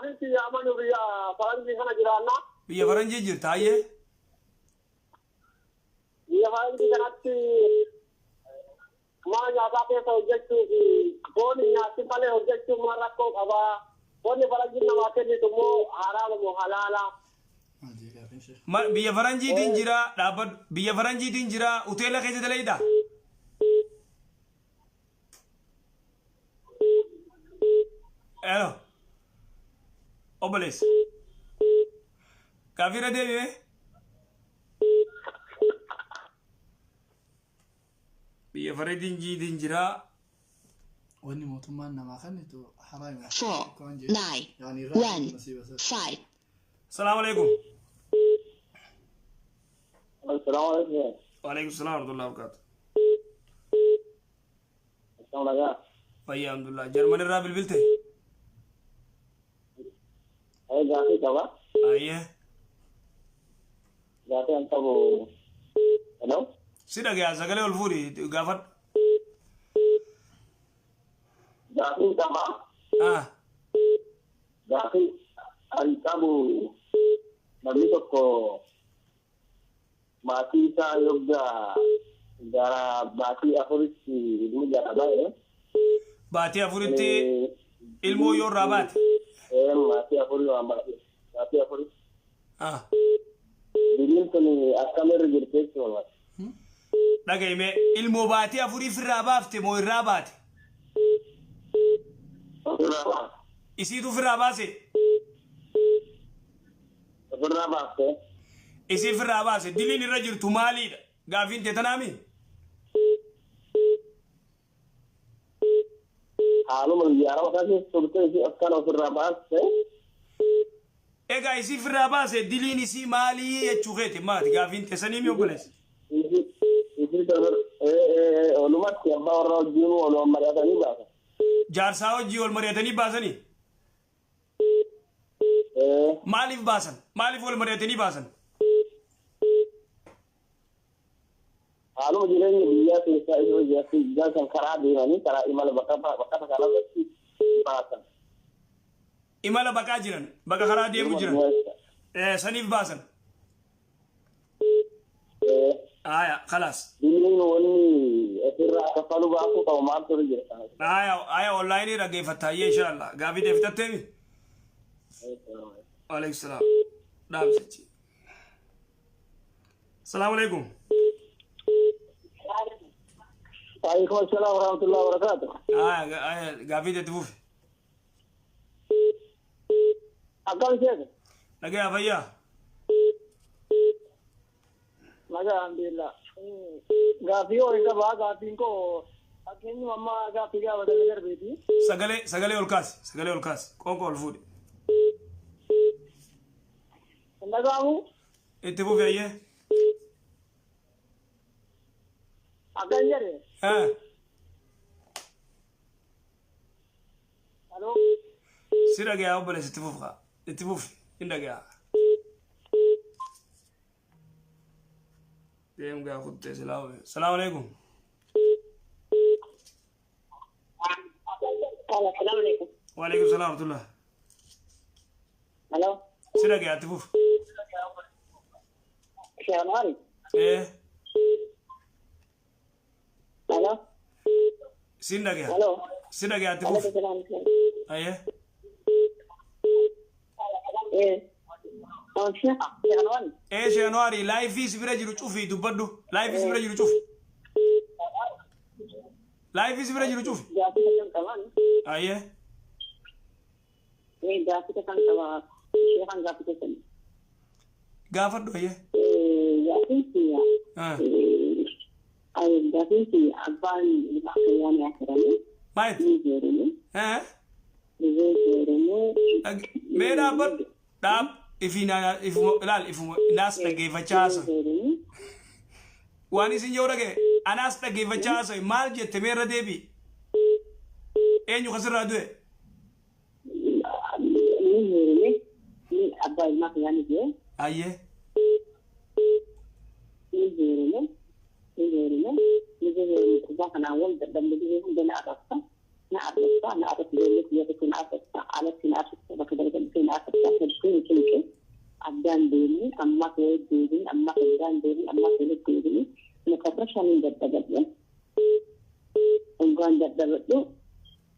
Gaaffiin kiyya amanu biyya faranjii kana jiraanna. Biyya faranjii jirta hayyee. Biyya faranjii kanatti mana nyaataa keessa hojjechuu fi foon nyaatti malee hojjechuun maal rakkoo qabaa? Wanni faranjiin namaa kennitu immoo haraama moo halaala? Maal jee gaaffiin sheekh? Biyya faranjiitiin jira dhaabbadhu. Biyya faranjiitiin jira hoteela keessa dalayda. Hello. Obboleessa. Gaaffii irra deebi'ee. Biyya faranjiitiin jira. Wanni mootummaan namaa kennitu haraami. 4, Akka waan jee. 9, Yaani irraa 1, nasiiba isaa. 5. Salaamu alaikum. Assalaamu alaikum. Waalaikum salaam warahmatullahi wabarakatuh. Akkam nagaa? Fayyaa alhamdulillah. Jarman irraa bilbilte? Ee gaaffii qaba. Ayyee. Gaaffii an qabu. Hello? Si dhagaya sagalee ol fuudhi gaafadhu. Gaaffii qaba. Ah. Gaaffii an qabu namni tokko maatii isaa yoggaa gara baatii afuritti ilmi jala ba'e. Baatii afuritti ilmoo yoo irraa baate. Ee maatii afurii waan baatii afurii. Ah. Biyyiin sun akkamirra jirti jechuudha. Dhaga'i mee ilmoo baatii afurii ofirraa baafte moo irraa baate? Ofirraa baafte. Isiitu ofirraa baase? Ofirraa baafte. Isii ofirraa baase diliin irra jirtu maaliidha? Gaafiin tee tanaami? Haaluma biyya araba keessa turte isii akkana ofirraa baaste. Egaa isii ofirraa baase diliin isii maalii jechuu keeti maati gaafiin tee saniimi obboleessa? Isii olumatti abbaa warra wajjin walumaan mari'atanii baasan. Jaarsaa hojii wal mari'atanii baasanii? Maaliif baasan? Maaliif wal mari'atanii baasan? Haaluma jireenya biyyaa keessaa isoo jaarsan karaa deemanii karaa imala bakka bakka kanarratti baasan. Imala baqaa jiran, baqa karaa deemu jiran. Saniif baasan. Aya, khalaas. Diliin wanni ofirraa kaffalu baasuu qabu maaltu irra jira? Aya, aya online dhaggeeffatta hayyee inshallah. Gaafii tee fixatteemi? Waalaikum salaam. Dhaamsichi. Salaamu alaikum. Waalaikum assalam warahmatullahi wabarakatuh. Aya, aya gaafii teetti fufi. Akkam sheekh? Nagayaa fayyaa. Nagaa alhamdulillah. Gaaffii ho'i qabaa gaaffiin koo fakkeenyuma amma gaaffii gaafatame darbeeti. Sagalee sagalee ol kaasi. Sagalee ol kaasi. Qoonqoo ol fuudhi. Hin dhaga'amu? Itti fufi hayyee. Akkan jedhe. Eh. Aloo. Si dhagayaa obboleessa itti fufi kaa. Itti fufi. Hin dhagayaa. Deem gaa kuttee silaa. Salaamu alaikum. Assalamu alaikum. Waalaikum salaam warahmatullah. Hello. Si dhagayaa itti fufi. Sheekh Anwar. Eh. Hello. Sin dhagaya. Hello. Si dhagayaa itti fufi. Alaikum salaam. Ayyee. Eh. Oh, Sheekh Sheekh Anwar. Ee Sheekh Anwaari laayifii si bira jiru cufi dubbadhu. Laayifii si bira jiru cufi. Laayifii si bira jiru cufi. Gaaffii kan qaban. Ayyee. Eh, gaaffii kan qaba. Sheekhan gaaffii kan. Gaafadhu ayyee. Eh, gaaffiin kiyya. Ah. Eh, ay gaaffiin kiyya abbaan ilma kiyyaa ni akirame. Maayit. Ni jeerame. Eh. Ni jeerame. Mee dhaabbadhu. Dhaab ifii naa ifuma ilaal ifuma naas dhaggeeffachaa haasa'u. Jeerame. Waan isin yoo dhagaye anaas dhaggeeffachaa haasa'u maal jette mee irra deebi'i. Eenyu kasirraa du'e? Ni heerume. Ni abbaa ilmaa kiyyaa ni jee. Ayyee. Ni heerume. Ni heerume. Ni heerume. Kubbaa kanaan wal dadhabne biyya hunda na arrabsa. Na arrabsa. Na arrabsa. Ijoollee kiyya tokko na arrabsa. Alatti na arrabsa. Bakka dalagaa dhufee na deemne, ammas wayii deebine, ammas biraan deebine, ammas walitti deebine, mukarra shaniin dadhabadhe. Dhugaan dadhabadhu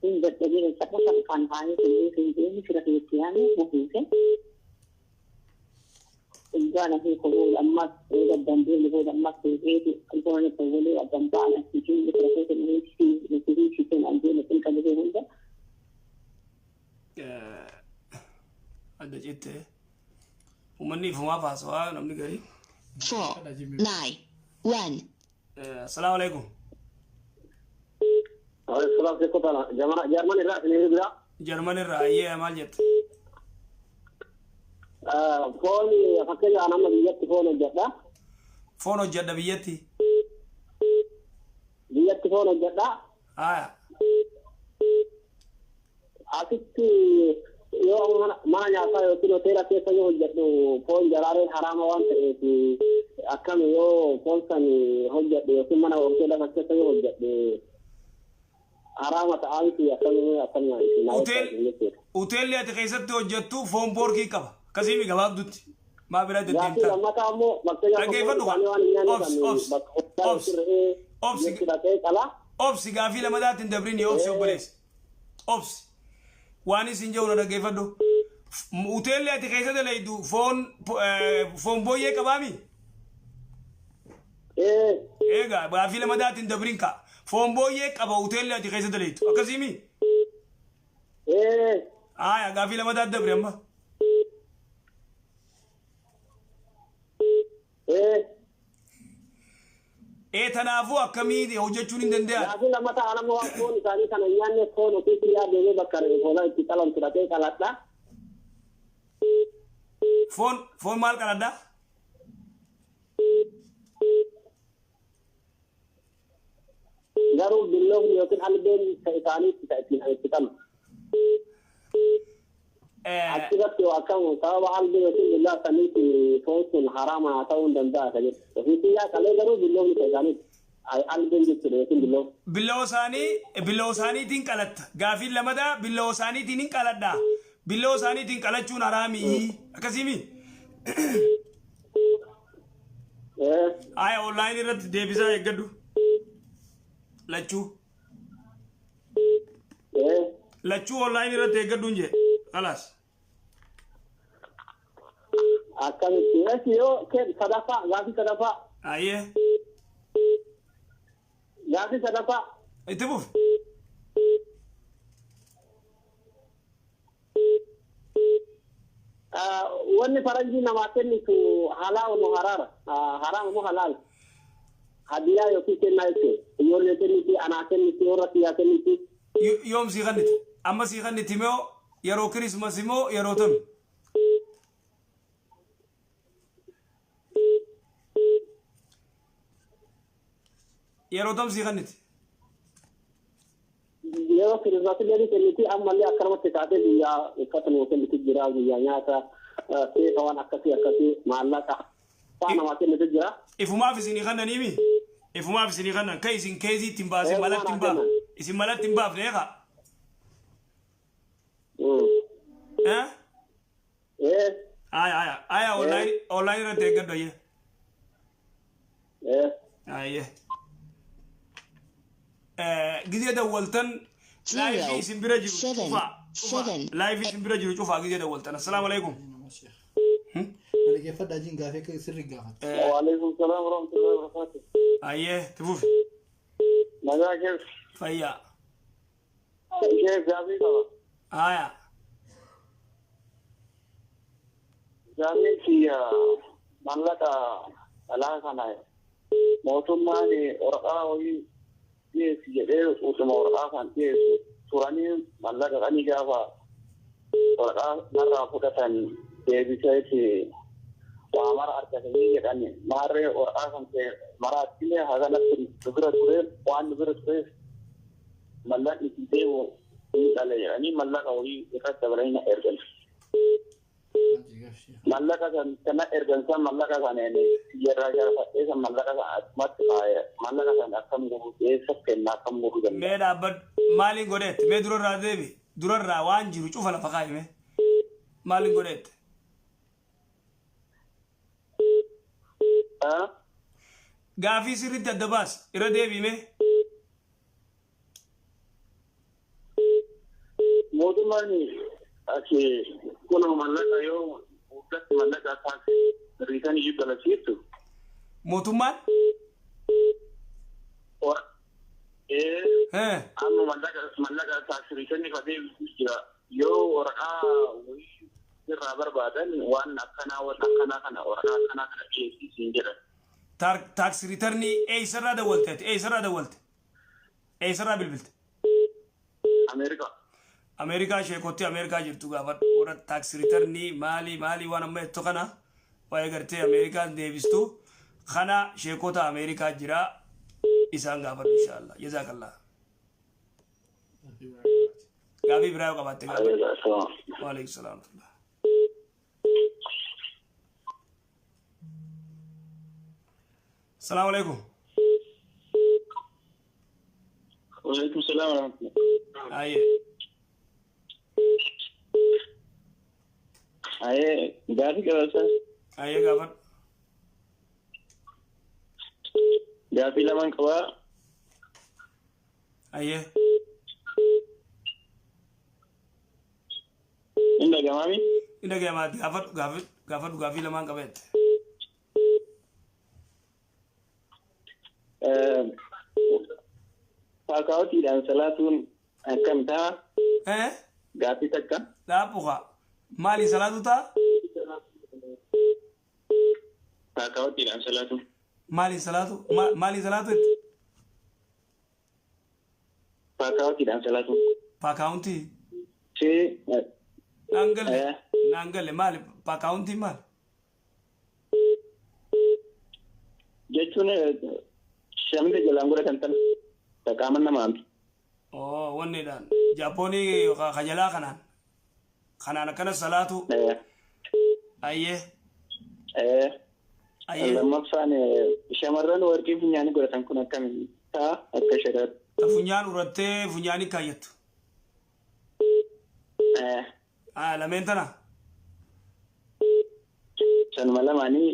hin dadhabee carra kan kaayee kennee hin deemne fira keessatti yaame na hiike. Dhugaan asii koboo ammas addaan deemne booda ammas deebi'eeti goone tawwalee addaan ba'an asii jiru fira keessatti nuti hiiksiteen andeeme kun qabee hunda. Adda citte. Uummanni ifumaaf haasawaa namni garii. 4, 9, 1. Assalaamu alaikum. Salaam alaikum taala. Jarman irraa isin bira. Jarman irraa ayyee maal jette? Foon fakkeenya nama biyyatti foon hojjedha. Foon hojjedha biyyatti. Biyyatti foon hojjedha. Haya. Asitti yoo mana nyaataa yookiin hoteela keessa yoo hojjedhu foon jaraareen haraama waan ta'eef akkami yoo foon san hojjedhu yookiin mana hoteela keessa yoo hojjedhu haraama ta'aa miti akkami akkami. Hoteelli ati keessatti hojjettu foon porkii qaba. Akkasii gabaabdutti. Maa bira Gaafii deddeemtaa? lammataa immoo fakkeenyaaf Dhaggeeffadhu kaa. waan hin nyaanne Obsi, obsi, obsi, obsi. hidhatee qala. Obsi, gaafii lamadaatti hin dabrini, obsi obboleessa. Obsi. Waan isin jedhu na dhaggeeffadhu. Hoteelli ati keessa dalaydu foon booyyee qabaami? Ee. Egaa gaafii lamadaatti hin dabrin kaa. Foon booyyee qaba hoteelli ati keessa dalaydu. Akkasiimi? Ee. Aya, gaafii lamadaatti dabri amma. Ee. Ee, tanaafuu akkamii hojjechuun hin danda'an? Gaafii lammataa anammoo waan foon isaanii kana hin nyaanne foon ofii xiyyaa deemee bakka hoolaa itti qalan fudhatee qaladha. Foon maal qaladhaa? Garuu billoofni yookiin albeen isaanii ittiin itti qalu. Achirratti akkam sababa albee yookiin billaa saniitiin foon sun haraama ta'uu hin danda'a ka jedhu. Ofii xiyyaa qalee garuu billoofni isaanii albeen jechuudha yookiin billoofni. Billoo isaaniitiin qalatta. Gaafiin lamadaa billoo isaaniitiin hin qaladhaa. Billoo isaaniitiin qalachuun haraamii. Akkasiimi? Ee. Aya, online irratti deebisaa eeggadhu. Lachuu. Ee. Lachuu online irratti eeggadhu hin jee. Khalaas. Akkamitti? Eessi yoo sadaffaa, gaafii sadaffaa. Ayyee. Gaafii sadaffaa. Itti fufi. Wanni faranjii namaa kennitu halaal moo haraara? Haraama moo halaal? Hadiyaa yookiin kennaa jechuudha. Ijoollee kenniti, anaa kenniti, warra kiyyaa kenniti. Yoom sii kanniti? Amma sii kanniti moo yeroo Kirismas moo yeroo tami? Yeroo tam sii kanniti? Yeroo Kirismas illee ni kenniti, ammallee akkanumatti taatee guyyaa uffata nuu kenniti jira, guyyaa nyaata, seefa waan akkasii akkasii maallaqa faa namaa kennitu jira. Ifumaaf isinii kannaniimi? Ifumaaf isinii kannan kan isin keezii ittiin baasin Eh, malatti hin waan baafne. Isin malatti hin baafne eegaa. Eh? Eh. Aya, aya, aya, online irratti eeggadhu, ayyee. Eh. Ayyee. Gizee dawwaltan Zero, live isin bira jiru seven, cufaa. Cufaa. seven, Live isin bira jiru cufaa gizee dawwaltan. Assalaamu alaikum. Dhaggeeffadhaa jiin gaafii akka sirri gaafata. Waalaikum salaam warahmatullahi wabarakatuh. Ayyee, itti fufi. Nagaa keessa. Fayyaa. Ishee gaafii qaba. Aya. Gaafiin kiyya maallaqa alaa kana mootummaan waraqaa wayii dhiyeessi jedhee utuma waraqaa kan dhiyeessu turanii maallaqa qanii gaafa waraqaa narraa fudhatan deebiseeti waa mara argatanii jedhan maarree waraqaa kan ta'e maraattilee haganatti nu bira ture waan nu bira tureef mallaqni itti deemu ni dhale jedhanii mallaqa wayii irratti dabalanii na ergan. Maal jee gaafii? Mallaqa san kana ergan san mallaqa san yerraa galfadhee san mallaqa san achumatti faaye mallaqa san akkam godhu eessa kenna akkam godhuu danda'a? Mee dhaabbadhu. Maaliin godheette? Mee durarraa deebi. Durarraa waan jiru cufa lafa kaa'ime. Maaliin godheette? Ah, Gaafii sirriitti adda baasi. Irra deebiime. Mootummaan ati kunoo mallaqa yoo waggaatti mallaqa taaksii riitan iyyuu dalasiiftu. Mootummaan? Ee, amma mallaqa taaksii riitan fadee jira. Yoo waraqaa wayii irraa barbaadan waan akkanaa waan akkanaa kana waraqaa akkanaa kana dhiyeessii siin jedhan. Tax returnii eessarraa dawwalte ati? Eessarraa dawwalte? Eessarraa bilbilte? Ameerikaa. Ameerikaa sheekotti Ameerikaa jirtu gaafadhu. Warra tax returnii maali maali waan amma jettu kana waa'ee gartee Ameerikaan deebistu kana sheekota Ameerikaa jira isaan gaafadhu inshaallah. Jazaakallah. Gaafii biraa yoo qabaatte gaafadhu. Waalaikum salaam. Salaamu alaikum. Waalaikum salaam warahmatullahi. Ayyee. Ayee, gaafii qabaata. Ayyee, gaafadhu. Gaafii lamaan qabaa. Ayyee. Inni dhagamaami. Inni dhagayamaatti gaafadhu gaafii gaafadhu gaafii lamaan qabeette. Faakaawwatiidhaan salaatuun akkam ta'a? Eh? Gaafii takka. Dhaabbuka. Maali salaatu ta'a? Faakaawwatiidhaan salaatuun. Maali salaatu? Maali salaatu itti? Faakaawwatiidhaan salaatuun. Paakaawuntii. See. Naan galle. Eh. Naan galle maali? Paakaawuntii maali? Jechuun shamira jalaan godhatan tan qaama namaa miti. Oo, wanniidhaan. Jaapoonii kajalaa kanaan. Kanaan akkana salaatu. Ayyee. Ayyee. Lammaffaan, shamarran warqii funyaanii godhatan kun akkamiin ta'a akka shari'aatti? Ta funyaan urattee funyaanii kaayyattu. Ah, lameen tana. Sanuma lamaanii.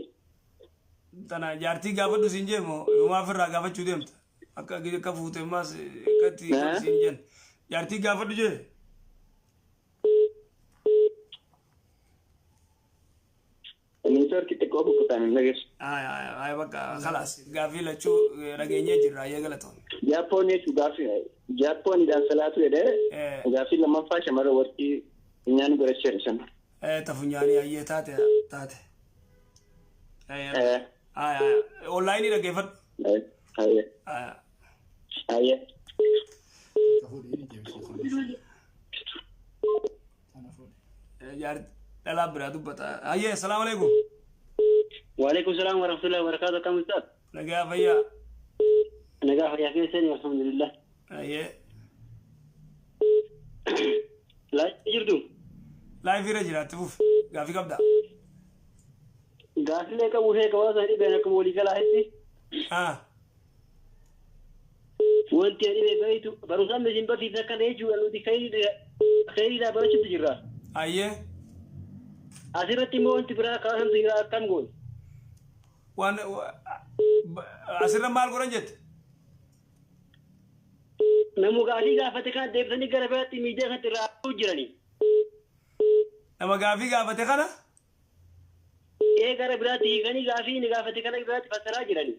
Tana jaartii gaafadhu siin jeemo ifumaa ofirraa gaafachuu deemta. Akka fuute ammaas akkatti Eh? siin jenna. Jaartii gaafadhu jee. Networkii xiqqoo kukkutaan hin dhageessu. Ay ay ay, bakka khalaas, gaafii lachuu dhageenyee jirra, ayyee galatoon. Jaappoon jechuun gaaffii Jaappooniidhaan salaatu jedhee gaaffii lammaffaa shamarra warqii funyaan godhachuu jedhe sana. Ta funyaanii, ayyee, taate taate. Ay ay ay, onlaayinii dhaggeeffadhu. Ayyee. Ay. Ayyee. Akka fuudhee ni deebisee. Tana fuudhe. Jaar dhalaa biraa dubbata. Ayyee, salaamu alaikum. وعليكم السلام ورحمة الله وبركاته. كم أستاذ؟ Nagaa fayyaa. Nagaa fayyaa keessanii, الحمد لله. Ayyee. Live jirtu? Live irra jiraatti fuuf gaafii qabda. Gaaffilee qabu ishee qabaata dhibeen akkuma walii galaatti. Wanti dhibee baay'atu barumsaan isin barsiisa akkana jechuudha, nuti khayriidhaa barachuutti jirra. Ayyee. Asirratti immoo wanti biraa kaasantu jira, akkam goon? Waan asirra maal godhan jette? Namu gaafii gaafate kana deebisanii gara biraatti miidiyaa kanatti irraa jirani. Nama gaafii gaafate kana? Ee, gara biraatti hiikanii gaafii inni gaafate kana biraatti fassaraa jirani.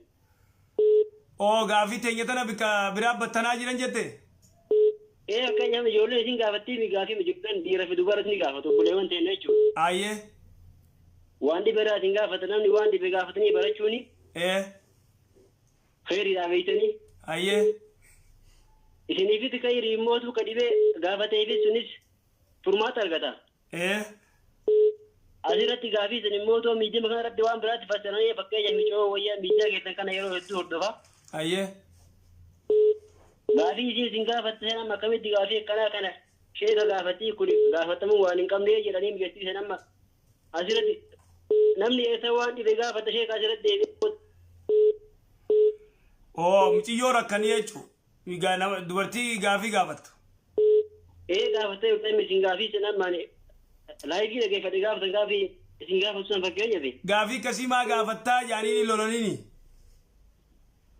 Oo, gaafii teenya tana bikka biraa battanaa jiran jette? Ee, fakkeenyaaf ijoolleen isin gaafattii gaafii ijoolleen dhiira fi dubaras ni gaafatu, obboleewwan ta'e jechuudha. Ayyee. Waan dhibee irraatiin gaafata, namni waan dhibee gaafatanii barachuuni khayriidhaa beektanii. Ayyee. Isiniifis khayrii immootu ka dhibee gaafateefis sunis furmaata argata. Asirratti gaafii isin immoo miidiyaa kana irratti waan biraatti fassaranii, fakkeenyaaf micoo wayyaa miidiyaa keessan kana yeroo hedduu hordofa. Ayyee. Gaafii isin isin gaafatte sana amma akkamitti gaafii akkanaa kana sheeka gaafattii, kun gaafatamuu waan hin qabne jedhanii mijeessiisan. Amma asirratti namni eessa waan dhibe gaafata sheeka asirratti deebi'ee? Oo, muciyyoo rakkanii jechuun dubartii gaafii gaafattu. Ee, gaafattee jirtan isin gaafii sana amma live dhaggeeffate gaafatan gaafii isin gaafatu san fakkeenyaaf. Gaafii akkasii maa gaafattaa jaaniini lolaniini.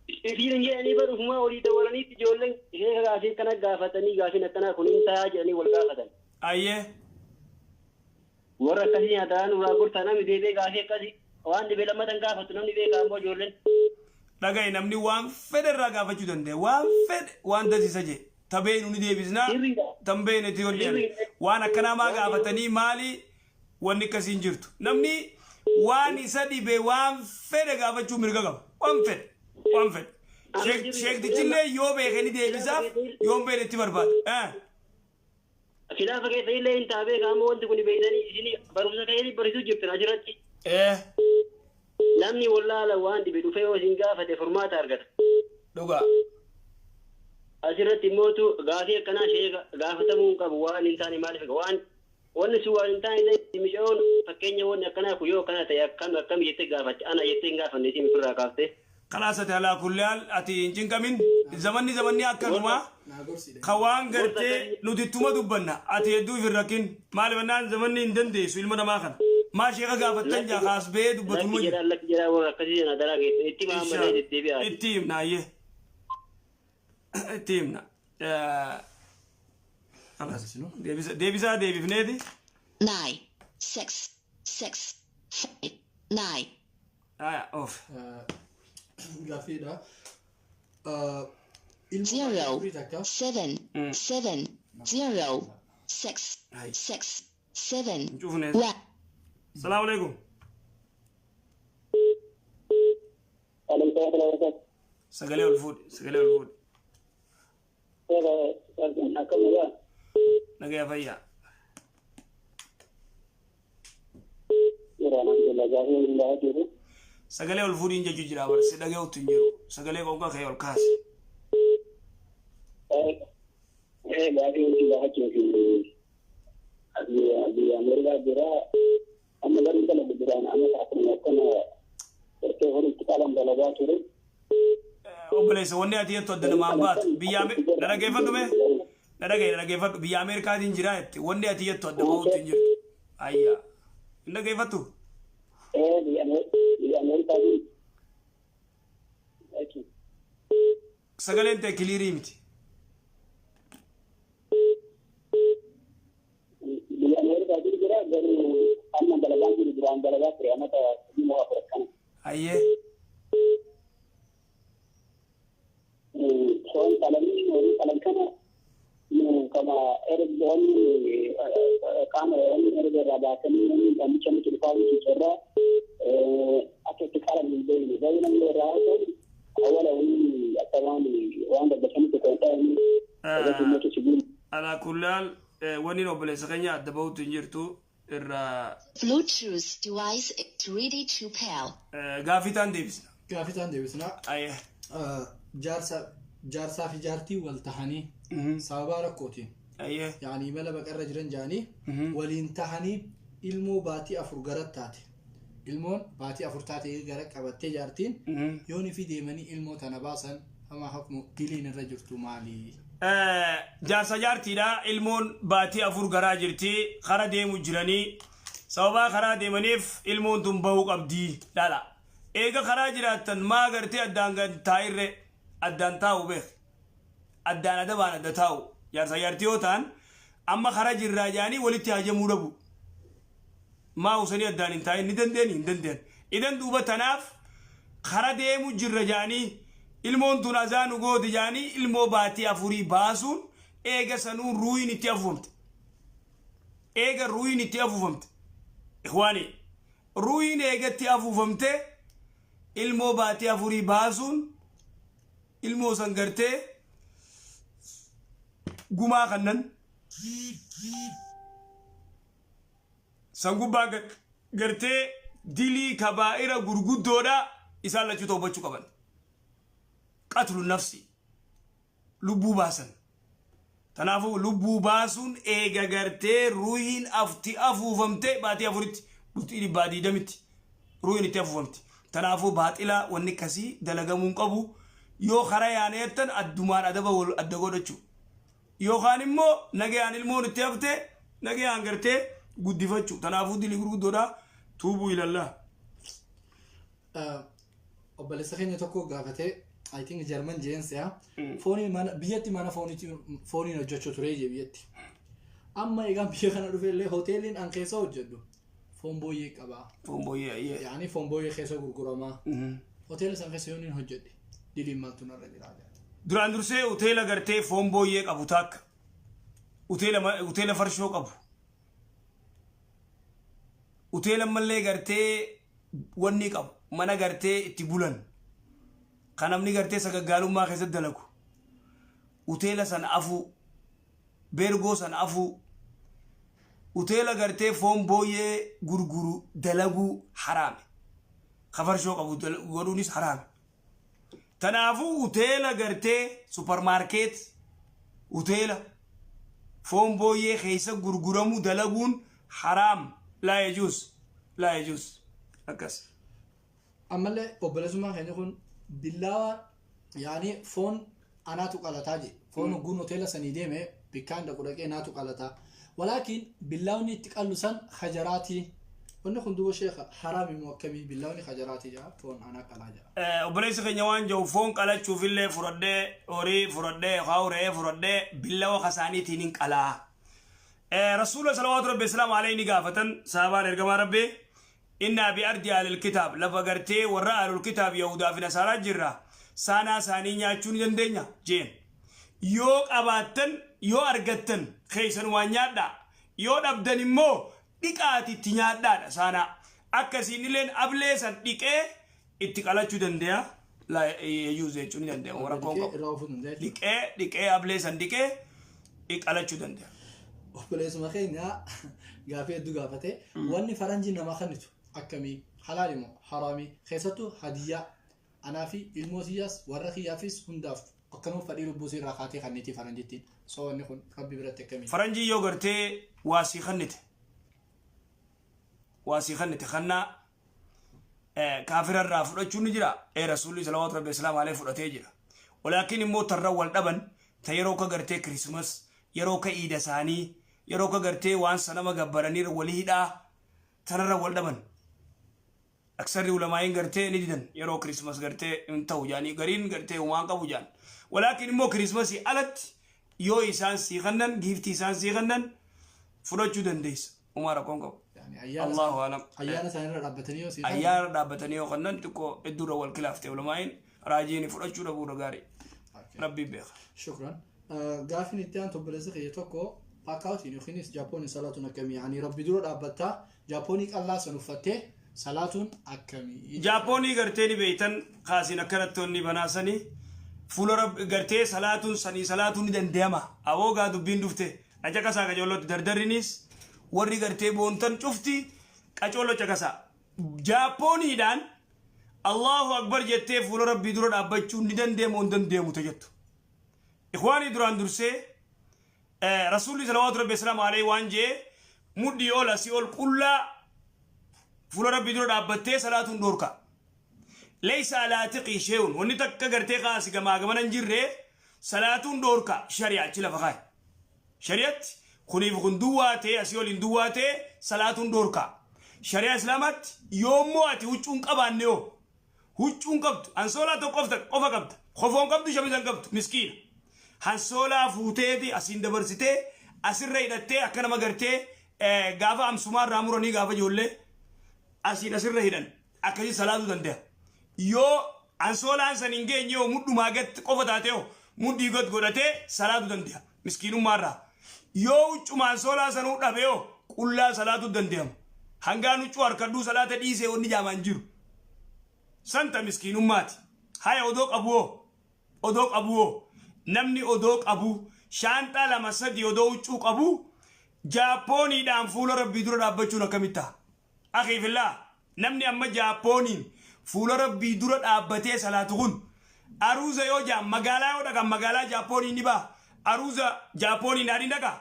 Isiin hin jedhanii barufumaa olii dawalaniitti ijoolleen sheeka gaafii akkana gaafatanii gaafiin akkanaa kun hin ta'a jedhanii wal gaafatan. Ayyee. Warra akkasii nyaataa nurraa gortaa namni deebi'ee gaafii akkasii waan dhibee lammatan gaafatu namni beekaa ammoo ijoolleen. Dhaga'i, namni waan fedhe irraa gaafachuu danda'a. Waan fedhe waan dasiisa jee. Tabeenu ni deebisnaa. Sirriidha. Tan beekne ol Sirriidha. waan akkanaa maa gaafatanii maali wanni akkasii hin jirtu. Namni waan isa dhibe waan fedhe gaafachuu mirga qaba. Waan fedhe. Waan fedhe. Sheektichillee yoo beeke ni deebisaaf, yoo hin beekne itti barbaada. Khilaafa keessa illee hin ta'a beekaa ammoo wanti kun beektanii isin barumsa keessatti barsiisuu jirtan asirratti. Namni wallaala waan dhibe dhufee yoo isin gaafate furmaata argata. Dhugaa. Asirratti immootu gaafii akkanaa sheeka gaafatamuu hin qabu waan hin taane maaliif waan wanni sun waan hin taane ta'e mishaa'oon fakkeenya wanni akkanaa kun yoo akkana ta'e akkam akkam jettee gaafatte ana jettee hin gaafanne isin ofirraa kaaftee. Kalaas ati alaa kulli haal ati hin cinqamin, zamanni zamanni akkanuma Naa gorsi. Ka waan gartee nuti ittuma dubbanna, ati hedduu if hin rakkin, maaliif jennaan zamanni hin dandeessu ilma namaa kana maa sheeka gaafattan jaa kaas ba'ee dubbatu Lakki numa jira. jedhaa, lakki jedhaa, warra akkasii sana daraa keessa itti maa malee deddeebi'aa. Itti himna, ayyee, itti himna. Kalaas deebisaa deebifneeti. 9, 6, 6, 5, 9. Aya of. Gaaffiidha. Ilmoo 0, afurii takka 7, 7, 0, 6, 6, 7, Hin cufne. 1. Salaamu alaikum. Sagalee ol fuudhi, sagalee ol fuudhi. Nagaya, fayyaa. Sagalee ol fuudhiin jechuu jira bar, si dhaga'utti hin jiru. Sagalee qoonqaa kee ol kaasi. Gaafii wanti gaafachuuf biyya Ameerikaa jira. Amma garuu dalagu duraan amma akkuma akkana gartee horii itti qaban dalagaa ture. Obboleessa, wanni ati jettu adda namaan baatu. Biyya na dhaggeeffadhu mee? Na dhagaye, na dhaggeeffadhu. Biyya Ameerikaatiin jira jette. Wanni ati jettu adda bahuutti hin jirtu. Ayyaa. Hin dhaggeeffattu? Biyya Ameerikaatiin. Sagaleen ta'e clear miti. Biyya Ameerikaatiin jira, garuu amma dalagaan jiru duraan dalagaa ture amata 3 moo 4 akkana. Ayyee. Foon qalanii, horii qalan kana nu kama erga wanni qaama wanni erga irraa baasanii wanni namicha nuti dhufaa irraa akka itti qalan hin beekne. Garuu namni irraa haasa'u awwala wanni akka waan waan daggatanii tokko hin ta'anii irratti sibiila. Alaa kullaal wanni obboleessa keenya adda bahuutti hin jirtu irraa. Bluetooth device is ready to pair. Gaaffii ta'an deebisna. Gaaffii ta'an deebisnaa. Ayyee. Jaarsa, jaarsaa fi jaartii wal tahanii sababaa rakkootiin yaani imala baqarra jiran jaanii waliin tahanii ilmoo baatii 4 gara taate, ilmoon baatii 4 taate gara qabattee jaartiin yoon fi deemanii ilmoo tana baasan hama hukmu diliin irra jirtu maali? Jaarsa jaartiidha, ilmoon baatii 4 garaa jirti, kara deemu jiranii, sababaa karaa deemaniif ilmoon tun bahuu qabdii dhala. Eega karaa jiraattan maa gartee addaan gad taa'irre addaan taa'u beek, addaan adabaan adda taa'u. Jaarsa jaartii yoo ta'an amma karaa jirraa jaanii walitti hajamuu dhabu, maa usanii addaan hin taa'in ni dandeenyi hin dandeenye idan duuba. Tanaaf kara deemu jirra jaanii ilmoon tun azaanu gooti jaanii ilmoo baatii 4 baasuun eega sanuu ruuyin itti afuufamte, eega ruuyin itti afuufamte, ikhwaani, ruuyin eegatti afuufamte ilmoo baatii 4 baasuun ilmoo san gartee gumaa kannan san gubbaa gartee dilii kabaa'ira gurguddoodha. Isaan lachuu toobachuu qaban. Qatlu nafsi, lubbuu baasan. Kanaafuu lubbuu baasuun eega gartee ruuhiin afti afuufamte baatii 4tti, bultii 120tti ruuhiin itti afuufamte. Kanaafuu baaxilaa wanni akkasii dalagamuu hin qabu. Yoo karaa yaaneettan addumaan adaba wal adda godhachuu yookaan immoo nagayaan ilmoon itti hafte nagayaan gartee guddifachuu. Kanaafuu dilii gurguddoodha. Tuubuu ilallah. Obboleessa keenya tokko gaafatee, I think Jarman jeensi haa. Foonii mana biyyatti mana fooniin hojjechuu ture jee biyyatti. Amma egaa biyya kana dhufe illee hoteeliin an keessa hojjedhu foon booyyee qaba. Foon booyyee ayyee. Yaani foon booyyee keessa gurguramaa. Hoteela san keessa yoon hin hojjedhe diliin maaltu narra jira? Duraan dursee hoteela gartee foon booyyee qabu takka. Hoteela farshoo qabu. Hoteela mallee gartee wanni qabu mana gartee itti bulan. Kan namni gartee sagaggaalummaa keessatti dalagu. Hoteela sana afuu. Beergoo sana afuu. Hoteela gartee foon booyyee gurguru dalaguu haraame. Ka farshoo qabu godhuunis haraame. Tanaafuu hoteela gartee supermarket hoteela foon booyyee keessa gurguramu dalaguun haraam, laa yajuus, laa yajuus, akkas. Ammallee obboleessummaan keenya kun billaawa yaani foon anaatu qalataa je. Foon hogguun hoteela sanii deeme bikkaan dhaqu dhaqee naatu qalataa. Walaakin billaawni itti qallu san hajaraatii. Wanni kun duuba sheekha haraami moo akkamii billaawni hajaraatii jaa foon anaa qalaa jaa? Obboleessi keenya waan jiru foon qalachuufillee fudhadhee, horii fudhadhee yookaan re'ee fudhadhee billawa kasaaniitiin hin qalaa. Rasuula salawaatu rabbi islaam alayhi ni gaafatan sahabaan ergamaa rabbi, innaa bi ardi ahlil kitaab, lafa gartee warra ahlul kitaab yahudaa fi nasaaraa jirra, saanaa isaanii nyaachuu ni dandeenya jeen. Yoo qabaattan, yoo argattan keessan waan nyaadhaa, yoo dhabdan immoo dhiqaati itti nyaadhaadha saanaa. Akkasiin illeen ablee san dhiqee itti qalachuu danda'a. Laa yajuuz jechuu ni danda'a. Rakkoon qabu. Irraa oofuu danda'a jechuudha. Dhiqee ablee san dhiqee qalachuu danda'a. Obboleessuma keenya gaafii hedduu gaafate. Wanni faranjii nama kennitu akkamii, halaali moo haraamii? Keessattuu hadiyyaa anaa fi ilmoo tiyyaas warra kiyyaafis hundaaf akkanuma fadhii lubbuu irraa kaatee kanniitii faranjittiin soo wanni kun rabbi biratti akkamii? Faranjii yoo gartee waasii kannite kannaa kaafira irraa fudhachuun ni jira. Rasuulli salawaatu rabbi islaam alee fudhatee jira. Walaakin immoo tarra wal dhaban ta yeroo ka gartee Christmas, yeroo ka iida isaanii, yeroo ka gartee waan sanama gabbaranii walii hidhaa tanarra wal dhaban. Aksarri ulamaa'iin gartee ni didan, yeroo Christmas gartee hin ta'u jaanii, gariin gartee waan qabu jaan. Walaakin immoo Christmasii alatti yoo isaan sii kannan, giiftii isaan sii kannan fudhachuu dandeessa. Umaa rakkoon qabu. Allahu alam. Ayyaana isaaniirra dhaabbatanii yoo sii Ayyaana dhaabbatanii yoo kannan xiqqoo hedduurra wal kilaaftee ulamaa'iin raajiin fudhachuu dhabuudha gaarii. Rabbiin beeka. Shukran. Gaafin itti aantu, obboleessa kiyya tokko paakaawutiin yookiinis Jaapooniin salaatuun akkamii? Yaani rabbi dura dhaabbattaa Jaapoonii qallaa san uffattee salaatuun akkamii? Jaapoonii gartee ni beeytan kaasiin akkanatti onni banaasanii fuula rabbi gartee salaatuun sanii salaatuun ni danda'ama. Aboo gaa dubbiin dhufte na caqasaa, qacoollotti dardarrinis warri gartee boontan cufti qacoollo caqasaa. Jaapooniidhaan Allahu akbar jettee fuula rabbii dura dhaabbachuun ni danda'amu hin danda'amu jettu. Ikhwaanii, duraan dursee rasuulli salawaatu rabbi islaamu alayhi waan jee mudhii ol asii ol qullaa fuula rabbii dura dhaabbattee salaatuun dhoorka. Leeysa alaa tiqii shee'un, wanni takka gartee kaasi gamaa gamana hin jirre salaatuun dhoorka, shari'a achi lafa kaa'e. Shari'atti kuniif kun duwwaa ta'e, asii ol hin duwwaa ta'e salaatuun dhoorka. Shari'a islaamaatti yoommoo ati huccuun qabaanne, yoo huccuun qabdu ansoolaa tokko qofa qabda, kofoon qabdu, shamizan qabdu, miskiina. Hansoolaa fuuteeti asiin dabarsitee asirra hidhattee akka nama gartee gaafa amsumaarraa muranii gaafa ijoollee asiin asirra hidhan akkasii salaatuu danda'a. Yoo ansoolaan san hin geenye yoo mudhumaa gad qofa taate yoo mudhii gad godhatee salaatuu danda'a miskiinummaarraa. Yoo huccuma ansoolaa sanuu dhabe yoo qullaa salaatuu danda'ama. Hangaan huccuu harkadhuu salaata dhiisee wanni jaamaan jiru. Santa miskiinummaati. Haya, odoo qabu hoo? Odoo qabu hoo? Namni odoo qabu shaanxaa lama sadi odoo huccuu qabu Jaapooniidhaan fuula rabbii dura dhaabbachuun akkamitti ta'a? Akhiifillaa, namni amma Jaapooniin fuula rabbii dura dhaabbatee salaatu kun aruuza yoo jaan magaalaa yoo dhaqan magaalaa Jaapoonii ni ba'a. Aruuza Jaapooniidhaan ni dhaqa?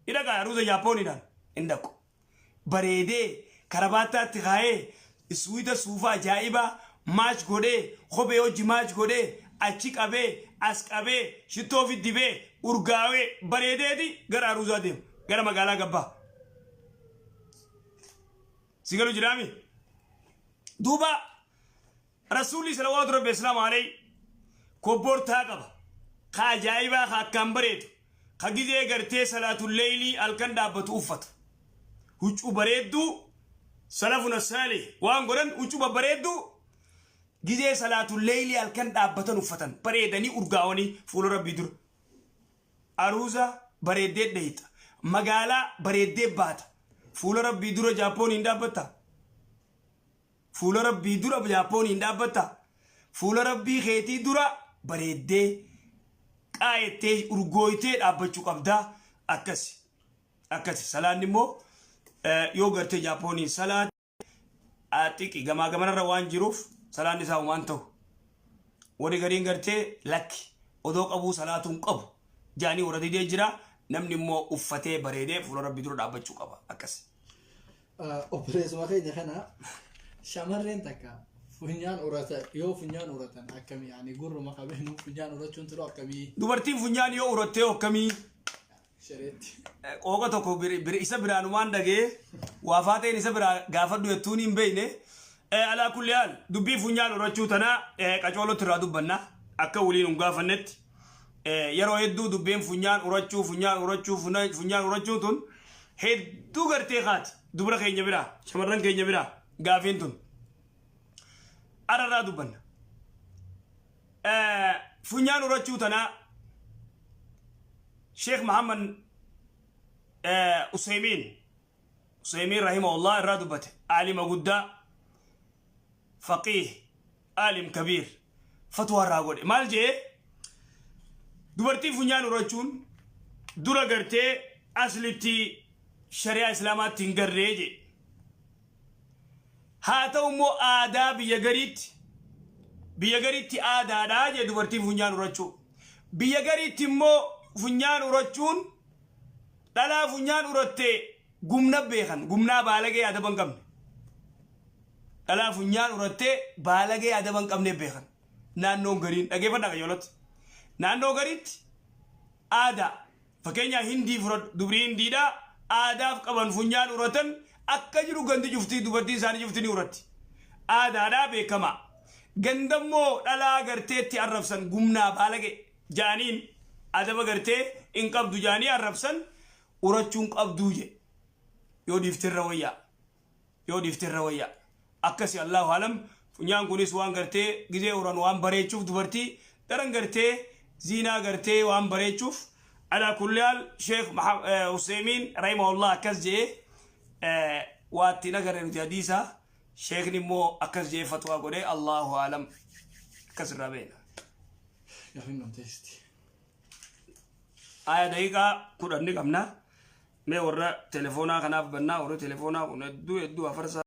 Ni dhaqa aruuza Jaapooniidhaan? Hin dhaqu. Bareedee karabaattaatti kaayee iswiita suufa ajaa'ibaa match godhee, kophee hojii match godhee, achi qabee as qabee shittoo fi dibee urgaawee bareedeeti gara aruuzaa deema, gara magaalaa gabbaa. Si Si galu jiraami? Duuba Rasuulli salawaatu rabbi islaamu alayhi kobbortaa qaba. Ka ajaa'ibaa, ka akkaan bareedu. Ka gizee gartee salaatul leeylii halkan dhaabbatu uffatu. Huccuu bareedduu salafuna saalih waan godhan, huccuu babbareedduu gizee salaatul leeylii halkan dhaabbatan uffatan, bareedanii urgaawanii fuula rabbii dura. Aruuza bareeddee dhayita. Magaalaa bareeddee baata. Fuula rabbii dura Jaappooniin dhaabbatta. Fuula rabbii dura Jaappooniin dhaabbatta. Fuula rabbii keetii dura bareeddee qaayettee urgooytee dhaabbachuu qabdaa. Akkasi. Akkasi. Salaanni immoo yoo gartee Jaappooniin salaate xiqi gamaa gamanarra waan jiruuf salaanni isaa waan ta'u. Warri gariin gartee lakki, odoo qabuu salaatuun qabu jaanii warra didee jira. Namni immoo uffatee bareedee fuula rabbii dura dhaabbachuu qaba. Akkasi. Obboleessuma keenya kana, shamarreen takka funyaan urata, yoo funyaan uratan akkamii? Yaani gurruma qabeenuu funyaan urachuun turuu akkamii? Dubartiin funyaan yoo urattee akkamii? Shareetti. Qooqa tokko isa biraanumaan dhagee waafaa ta'een isa biraa gaafadhu jettuun hin beekne. Alaa kulli haal, dubbii funyaan urachuu tanaa qacoolotti irraa dubbanna akka waliin hin gaafannetti. Yeroo hedduu dubbiin funyaan urachuu, funyaan urachuu, funyaan urachuu tun hedduu gartee kaati dubra keenya biraa, shamarran keenya biraa gaafiin tun. Ararraa dubbanna. Funyaan urachuu tanaa Sheekh Muhammad Usaymiin rahimahullah irraa dubbate. Aalima guddaa, faqiih, aalim kabiir, fatwaa irraa godhe. Maal jee? Dubartii funyaan urachuun dura gartee aslitti shari'aa islaamaatti hin garree jee. Haa ta'u immoo aadaa biyya gariitti aadaadhaa jee dubartiin funyaan urachuu. Biyya gariitti immoo funyaan urachuun, dhalaa funyaan urattee gumna beekan, gumnaa baalagee adaba hin qabne. Dhalaa funyaan urattee baalagee adaba hin qabne beekan. Naannoon gariin, dhageeffadhaa qajeeloti. Naannoo gariitti aadaa, fakkeenyaa Hindii fudhadhu, dubrii Hindiidhaa aadaaf qaban, funyaan uratan akka jiru gandi cuftii, dubartiin isaanii cufti ni uratti. Aadaadhaa beekamaa. Gandammoo dhalaa garteetti arrabsan, gumnaa baalage jaaniin, adaba gartee hin qabdu jaanii arrabsan, urachuun qabduu je. Yoo dhiifte irra wayyaa. Yoo dhiifte irra wayyaa. Akkasi, Allahu alam. Funyaan kunis waan gartee gizee uran waan bareechuuf, dubartii daran gartee ziinaa gartee waan bareechuuf. Alaa kulli haal, Sheekh Usaymiin rahimahullah akkas jee. Waa ittiin agarre nuti hadiisa, sheekni immoo akkas jee fatwaa godhe. Allahu alam, akkas irraa beena. Gaafiin dhumteesti. Aya, daqiiqaa 10 ni qabna. Mee warra telefoonaa kanaaf bannaa. Warra telefoonaa kun hedduu hedduu afarsaa.